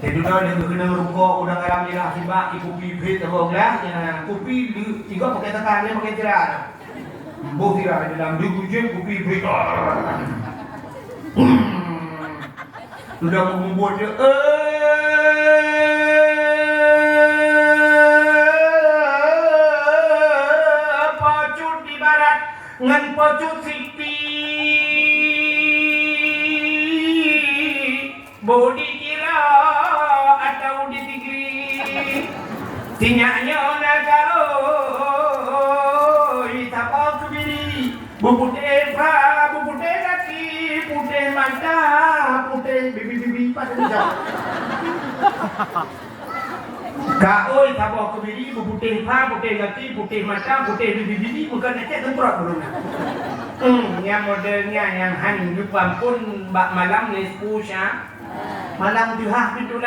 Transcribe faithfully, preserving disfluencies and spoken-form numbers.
Teududoe lé geukeunong rukok, udang garam jeulaih sibak, di kupi brek saboh glah, nyang kupi lé, igoe pakai tekan, dia pakai sira. Boh sira di dalam, di kucing kupi brek. Sudah meumubuet dia, eh, pacut di barat ngon pacut sipi. Budi kira atau di tigri. Sinyak nyoe na garoi saboh keubiri. Beuputéh pha, beuputéh gaki, putéh mata, putéh bibi-bibi, pat teuka. Ka oi saboh keubiri, beuputéh pha, putéh gaki, putéh mata, putéh bibi-bibi, bukan lecet semprot guruna. Hmm, nyang model nyan nyang han jumpa pun bak malam nisfu sya. Malam tuha pintu